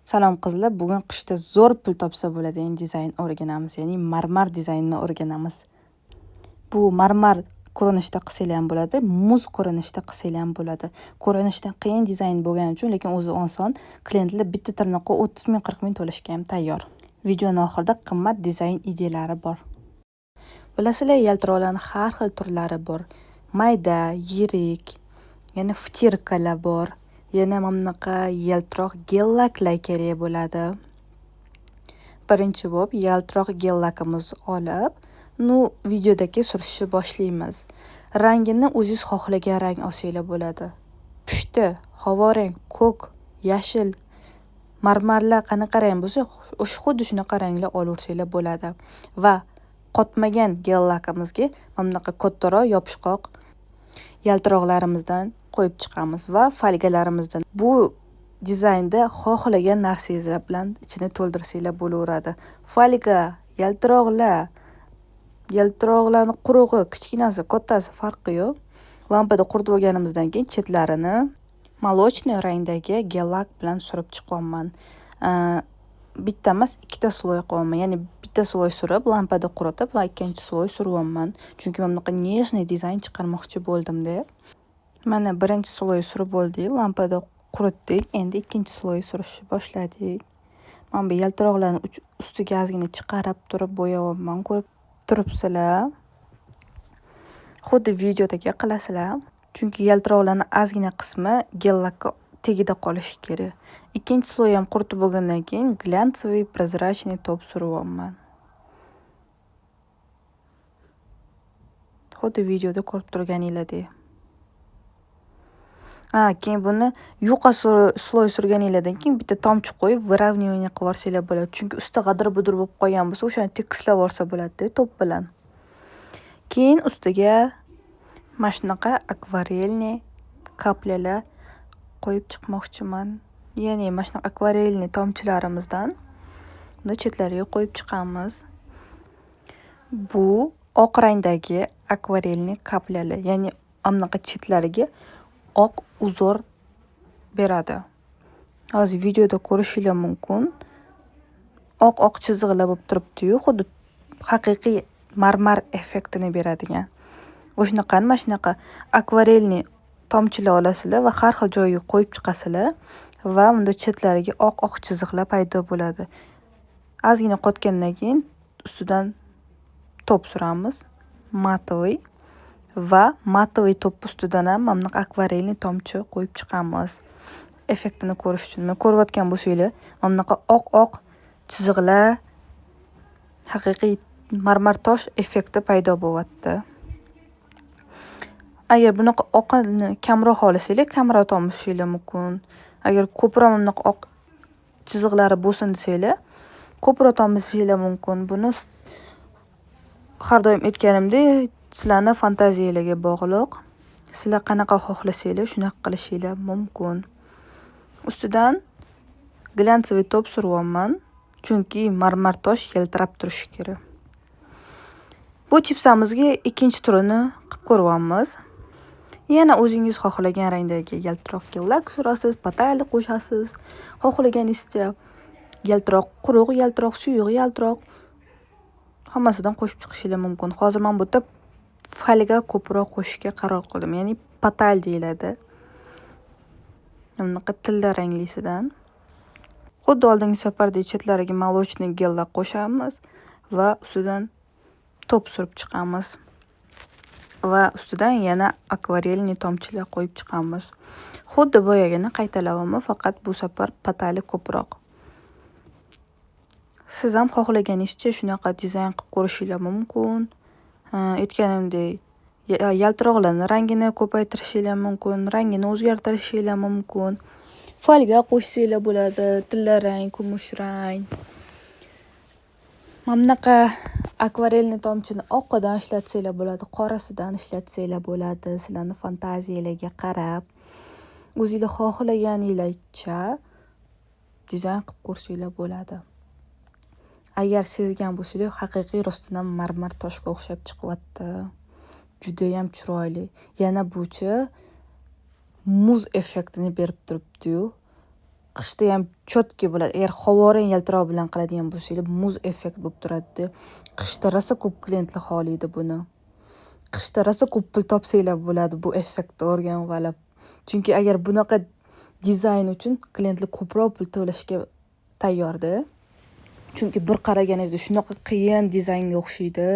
Salom qizlar, bugun qishda zo'r pul topsa bo'ladigan dizayn o'rganamiz, ya'ni marmar dizaynini o'rganamiz. Bu marmar ko'rinishda qilsanglar ham bo'ladi, muz ko'rinishda qilsanglar ham bo'ladi. Ko'rinishdan qiyin dizayn bo'lgani uchun, lekin o'zi oson. Klientlar bitta tirnoqqa 30 ming, 40 ming to'lashga ham tayyor. Videoni oxirida qimmat dizayn ideyalari bor. Bilasizlar, yaltiroqlarning har xil turlari bor. Mayda, yirik, yana втирка lar bor. Yana mana bunaqa yaltiroq гель-лак lar kerak bo'ladi. Birinchi bo'lib yaltiroq гель-лак imizni olib, ну, videodagi surishni boshlaymiz. Rangini o'zingiz xohlagan rang olsanglar bo'ladi. Pushti, havorang, ko'k, yashil, marmarlar qanaqa rang bo'lsa, o'sha xuddi shunaqa ranglar olaversanglar bo'ladi. Va qotmagan гель-лак imizga mana bunaqa kattaroq yopishqoq yaltiroqlarimizdan qo'yib chiqamiz va folgalarimizdan. Bu dizaynda xohlagan narsangizlar bilan ichini to'ldirsanglar bo'laveradi. Folga, yaltiroqlar, yaltiroqlarni qurug'i, kichkinasi, kattasi farqi yo'q. Lampada quritib olganimizdan keyin chetlarini молочный rangdagi гель-лак bilan surib chiqyapman. Bitta emas, ikkita слой qilyapman. Ya'ni bitta слой surib, lampada quritib va ikkinchi слой suryapman. Chunki mana bunaqa нежный dizayn chiqarmoqchi bo'ldim-da. Mana birinchi слой surib bo'ldik, lampada quritdik. Endi ikkinchi слой surishni boshladik. Mana bu yaltiroqlarni ustiga ozgina chiqarib turib bo'yayapman, ko'rib turibsizlar. Xuddi videodagi qilasizlar. Chunki yaltiroqlarni ozgina qismi гель-лак ka tagida qolishi kerak. Ikkinchi слой ham quritib bo'lgandan keyin глянцевый прозрачный топ suryapman. Xuddi videoda ko'rib turganinglardek. Keyin buni yuqa слой surganinglardan keyin bitta tomchi qo'yib выравнивание qilib yuborsanglar bo'ladi. Chunki usti g'adir-budir bo'lib qolgan bo'lsa, o'shani tekislab yuborsa bo'ladi-da топ bilan. Keyin ustiga mana shunaqa акварельный капля lar qo'yib chiqmoqchiman. Ya'ni mana shunaqa акварельный tomchilarimizdan uni chetlariga qo'yib chiqamiz. Bu oq rangdagi акварельный капля lar, ya'ni anaqa chetlariga oq узор beradi. Hozir videoda ko'rishinglar mumkin. Oq-oq chiziqlar bo'lib turibdi-yu, xuddi haqiqiy marmar effektini beradigan. O'shanaqani mana shunaqa акварельный tomchilar olasizlar va har xil joyiga qo'yib chiqasizlar va unda chetlariga oq-oq chiziqlar paydo bo'ladi. Ozgina qotgandan keyin ustidan топ suramiz, матовый, va матовый топ ustidan ham mana bunaqa акварельный tomchi qo'yib chiqamiz. Effektini ko'rish uchun. Mana ko'rayotgan bo'lsanglar, mana bunaqa oq-oq chiziqlar, haqiqiy marmar tosh effekti paydo bo'lyapti. Agar bunaqa oqini kamroq xohlasanglar, kamroq tomizishinglar mumkin. Agar ko'proq mana bunaqa oq chiziqlari bo'lsin desanglar, ko'proq tomizishinglar mumkin. Buni har doim aytganimdek, sizlarning fantaziyanglarga bog'liq. Sizlar qanaqa xohlasanglar, shunaqa qilishinglar mumkin. Ustidan глянцевый топ suryapman, chunki marmar tosh yaltirab turishi kerak. Bu chipsamizga ikkinchi turini qilib ko'ryapmiz. Yana o'zingiz xohlagan rangdagi yaltiroq гель-лак surasiz, patali qo'shasiz. Xohlaganingizcha yaltiroq quruq yaltiroq, suyuq yaltiroq hammasidan qo'shib chiqishingiz mumkin. Hozir men bu yerda folga ko'proq qo'shishga qaror qildim. Ya'ni patal deyiladi. Bunaqa tilla ranglisidan. Xuddi oldingi safardek chetlariga молочный гель-лак qo'shamiz va ustidan топ surib chiqamiz. Va ustidan yana акварельный tomchilar qo'yib chiqamiz. Xuddi boyagini qaytalayapman, faqat bu safar patali ko'proq. Siz ham xohlaganingizcha shunaqa dizayn qilib ko'rishingiz mumkin. Aytganimdek, yaltiroqlarning rangini ko'paytirishingiz mumkin, rangini o'zgartirishingiz mumkin. Folga qo'shsanglar bo'ladi, tilla rang, kumush rang. Mana bunaqa акварельный tomchini oqidan ishlatsanglar bo'ladi, qorasidan ishlatsanglar bo'ladi. Sizlarning fantaziyanglarga qarab, o'zinglar xohlaganinglarcha dizayn qilib ko'rsanglar bo'ladi. Agar sezgan bo'lsanglar, haqiqiy rostdan marmar toshga o'xshab chiqyapti. Judayam chiroyli. Yana buchi muz effektini berib turibdi-yu. Qishda ham чёткий bo'ladi. Agar havorang yaltiroq bilan qiladigan bo'lsanglar, muz effekt bo'lib turadi. Qishda rosa ko'p klientlar xohlaydi buni. Qishda rosa ko'p pul topsanglar bo'ladi bu effektni o'rganib olib. Chunki agar bunaqa dizayn uchun klientlar ko'proq pul to'lashga tayyorda. Chunki bir qaraganingizda shunaqa qiyin dizaynga o'xshaydi.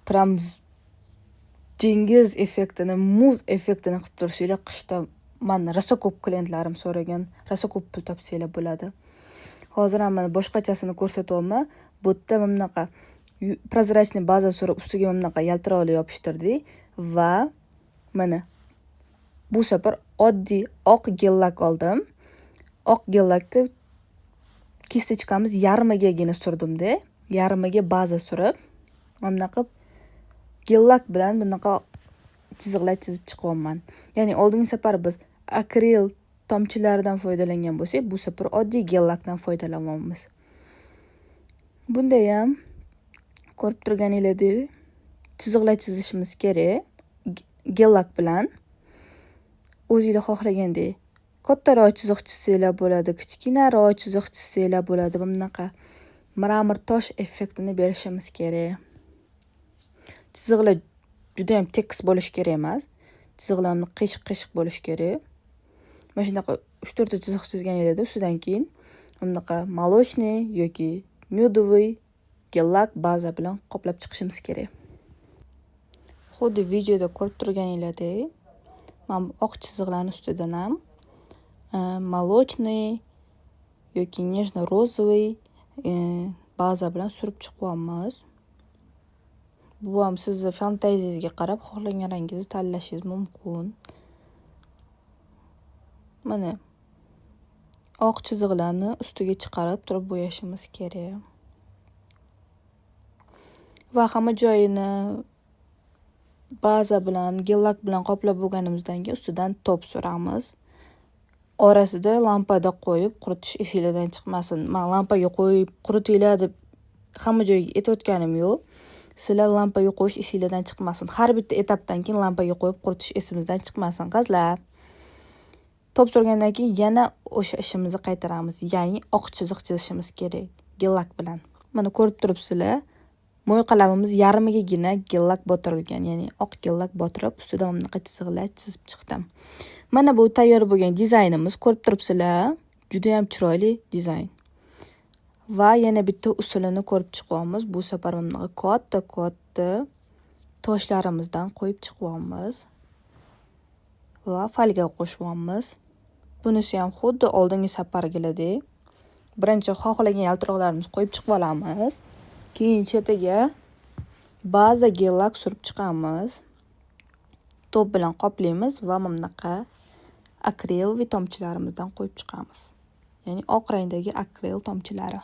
Прям dengiz effektini, muz effektini qilib tursanglar, qishda mani rosa ko'p klientlarim so'ragan, rosa ko'p pul topsanglar bo'ladi. Hozir ham mana boshqachasini ko'rsatyapman. Bu yerda mana bunaqa прозрачный baza surib, ustiga mana bunaqa yaltiroqli yopishtirdik va mana bu safar oddiy oq gel-lak oldim. Oq gel-lakni кисточка miz yarmigagina surdimda, yarmiga baza surib, mana bunaqa qilib gel-lak bilan bunaqa chiziqlar chizib chiqyapman. Ya'ni oldingi safar biz akril tomchilaridan foydalangan bo'lsak, bu safar oddiy gel-lakdan foydalanyapmiz. Bundayam ko'rib turganinglardek chiziqlar chizishimiz kerak gel-lak bilan. O'zinglar xohlagandek kattaroq chiziq chizsanglar bo'ladi, kichkinaroq chiziq chizsanglar bo'ladi. Bunaqa мрамор tosh effektini berishimiz kerak. Chiziqlar judayam tekis bo'lishi kerak emas. Chiziqlarni qiyshiq-qiyshiq bo'lishi kerak. Mana shunaqa 3-4 ta chiziq chizganinglarda, ustidan keyin bunaqa молочный yoki нюдовый gel-lak baza bilan qoplab chiqishimiz kerak. Xuddi videoda ko'rib turganinglardek, mana bu oq chiziqlarni ustidan ham молочный yoki нежно-розовый baza bilan surib chiqyapmiz. Bu ham sizni fantaziyangizga qarab xohlagan rangingizni tanlashingiz mumkin. Mana oq chiziqlarni ustiga chiqarib turib bo'yashimiz kerak. Va hamma joyini baza bilan, gel-lak bilan qoplab bo'lganimizdan keyin ustidan top suramiz. Orasida lampada qo'yib quritish esinglardan chiqmasin. Man lampaga qo'yib quritinglar deb hamma joyga aytayotganim yo'q. Sizlar lampaga qo'yish esinglardan chiqmasin. Har bitta etapdan keyin lampaga qo'yib quritish esimizdan chiqmasin, qizlar. Top surgandan keyin yana o'sha ishimizni qaytaramiz. Ya'ni oq chiziq chizishimiz kerak gel-lak bilan. Mana ko'rib turibsizlar, mo'y qalamimiz yarmigagina gel-lak botirilgan, ya'ni oq gel-lak botirib, ustidan bunaqa chiziqlar chizib chiqdim. Mana bu tayyor bo'lgan dizaynimiz, ko'rib turibsizlar, juda ham chiroyli dizayn. Va yana bitta usulini ko'rib chiqyapmiz. Bu safar bunaqa katta-katta toshlarimizdan qo'yib chiqyapmiz va folga qo'shyapmiz. Bunisi ham xuddi oldingi safargilardek. Birinchi xohlagan yaltiroqlarimizni qo'yib chiqib olamiz. Keyin chetiga baza gel-lak surib chiqamiz. Top bilan qoplaymiz va mana bunaqa akril tomchilarimizdan qo'yib chiqamiz. Ya'ni oq rangdagi akril tomchilari.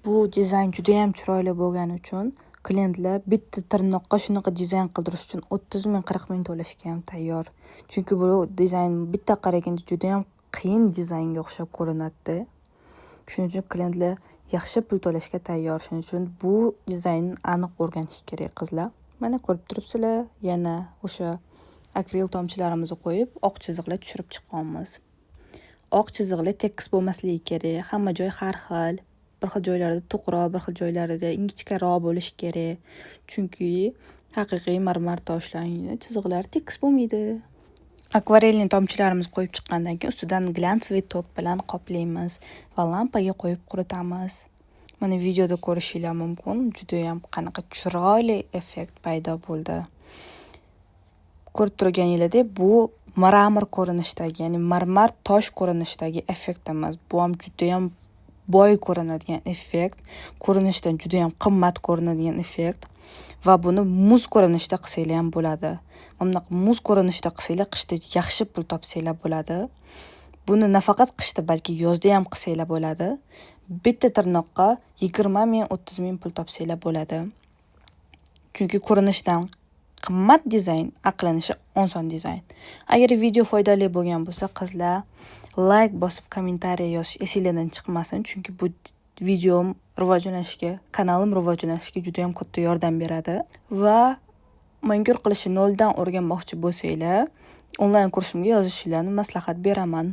Bu dizayn juda ham chiroyli bo'lgani uchun klientlar bitta tirnoqqa shunaqa dizayn qildirish uchun 30 ming, 40 ming to'lashga ham tayyor. Chunki bu dizayn bitta qaraganda juda ham qiyin dizaynga o'xshab ko'rinadi. Shuning uchun klientlar yaxshi pul to'lashga tayyor. Shuning uchun bu dizaynni aniq o'rganish kerak, qizlar. Mana ko'rib turibsizlar, yana o'sha akril tomchilarimizni qo'yib, oq chiziqlar tushirib chiqyapmiz. Oq chiziqlar tekis bo'lmasligi kerak. Hamma joy har xil. Bir xil joylarida to'qroq, bir xil joylarida ingichkaroq bo'lishi kerak. Chunki haqiqiy marmar toshlarning chiziqlari tekis bo'lmaydi. Акварельный tomchilarimizni qo'yib chiqqandan keyin ustidan глянцевый top bilan qoplaymiz va lampaga qo'yib quritamiz. Mana videoda ko'rishinglar mumkin, judayam qanaqa chiroyli effekt paydo bo'ldi. Ko'rib turganinglardek, bu мрамор ko'rinishdagi, ya'ni marmar tosh ko'rinishidagi effekt emas. Bu ham judayam boy ko'rinadigan effekt, ko'rinishdan judayam qimmat ko'rinadigan effekt va buni muz ko'rinishida qilsanglar ham bo'ladi. Mana bunaqa muz ko'rinishida qilsanglar, qishda yaxshi pul topsanglar bo'ladi. Buni nafaqat qishda, balki yozda ham qilsanglar bo'ladi. Bitta tirnoqqa 20 ming, 30 ming pul topsanglar bo'ladi. Chunki ko'rinishdan qimmat dizayn, aqlanishi oson dizayn. Agar video foydali bo'lgan bo'lsa, qizlar, layk bosib kommentariya yozish esinglardan chiqmasin, chunki bu videom rivojlanishiga, kanalim rivojlanishiga juda ham katta yordam beradi. Va manikyur qilishni noldan o'rganmoqchi bo'lsanglar, onlayn kursimga yozishinglarni maslahat beraman.